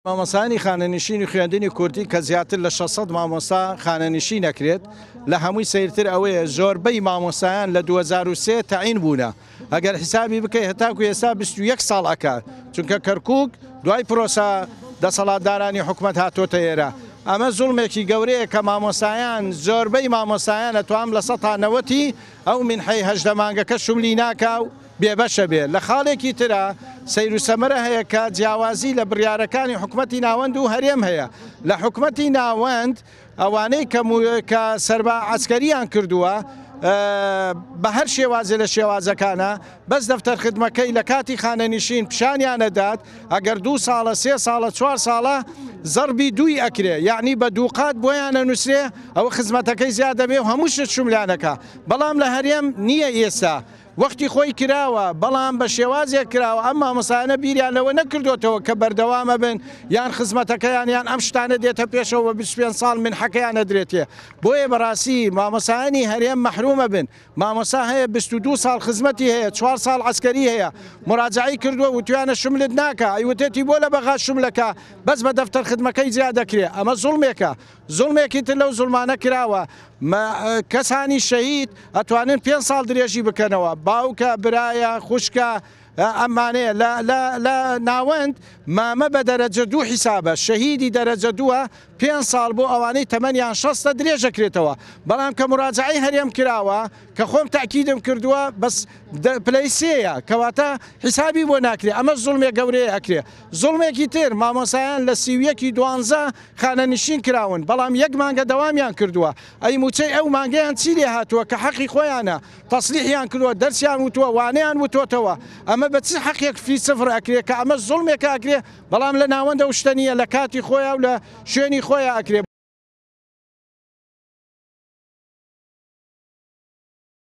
مامۆستایانی خانەنشینی خوێندنی کوردی کە زیاتر لە 600 مامۆستا خانەنشین ئەکرێت، لە هەمووی سەیرتر ئەوەیە زۆربەی مامۆستایان لە 2003 تەعین بوونە، ئەگەر حیسابی بکەی هەتاکو ئێستا 21 ساڵ ئەکات، چونکە کەرکوک دوای پرۆسە دەسەڵاتدارانی حکومەت هاتۆتە ئێرە. ئەمە زوڵمێکی گەورەیە کە مامۆستایان زۆربەی مامۆستایان ئەتوام لە سەتا نەوەتی ئەو مینحەی 18 مانگەکە شوملی ناکا و بێبەشە بێ. لە خاڵێکی ترا سەیر و سەمەرە هەیە کە جیاوازی لە بڕیارەکانی حکومەتی ناوەند و هەرێم هەیە. لە حکومەتی ناوەند ئەوانەی کە کە سەربا عەسکەریان کردووە بە هەر شێوازێ لە شێوازەکانە بەس دەفتەر خدمەکەی لە کاتی خانەنشین پیشانیان ئەدات ئەگەر دوو ساڵە سێ ساڵە چوار ساڵە زەڕبی دووی ئەکرێ یەعنی بە دووقات بۆیان ئەنووسرێ ئەوە خزمەتەکەی زیاد دەبێ و هەموو شت شوملیان ئەکا بەڵام لە هەرێم نییە ئێستا وەختی خۆی کراوە، بەڵام بە شێوازێک کراوە ئەم مامۆستایانە بیریان لەوە نەکردۆتەوە کە بەردەوام ئەبن یان خزمەتەکەیان یان ئەم شتانە دێتە پێشەوە بە 25 ساڵ منحەکەیان ئەدرێتێ بۆیە بەڕاستی مامۆستایانی هەرێم مەحروم ئەبن مامۆستا هەیە 22 ساڵ خزمەتی هەیە چوار ساڵ عەسکەری هەیە مراجعەی کردووە وتویانە شملت ناکا ئەیوتێتی بۆ لە بەغا شملەکە بەس بە دەفتەر خدمەکەی جیا دەکرێ ئەمە زوڵمێکە زوڵمێکی تر لەو زوڵمانە کراوە کەسانی شەهید ئەتوانن پێنج ساڵ درێژی بکەنەوە باوکە برایە خوشکە ئەمانەیە لە لە لە ناوەند مامە بە دەرەجە دوو حیسابە شەهیدی دەرەجە دووە پێنج ساڵ بۆ ئەوانەی تەمەنیان شەستە درێژەکرێتەوە بەڵام کە مراجعەی هەرێم کراوە کە خۆم تاکیدم کردووە بەس پلەی سێیە کەواتە حیسابی بۆ ناکرێ ئەمە زوڵمێ گەورەیە ئەکرێ زوڵمێکی تر مامۆسایان لە 31 دوانزە خانەنشین کراون بەڵام یەک مانگە دەوامیان کردووە ئەی موچەی ئەو مانگەیان چی لێ هاتووە کە حەقی خۆیانە تەسلیحیان کردووە دەرسیان وتووە وانەیان وتۆتەوە ئەمە بە چ حەقێک فی سفر ئەکرێ کە ئەمە زوڵمێکە ئەکرێ بەڵام لە ناوەندە و شتە نییە لە کاتی خۆیا و لە شوێنی خۆیا ئەکرێ.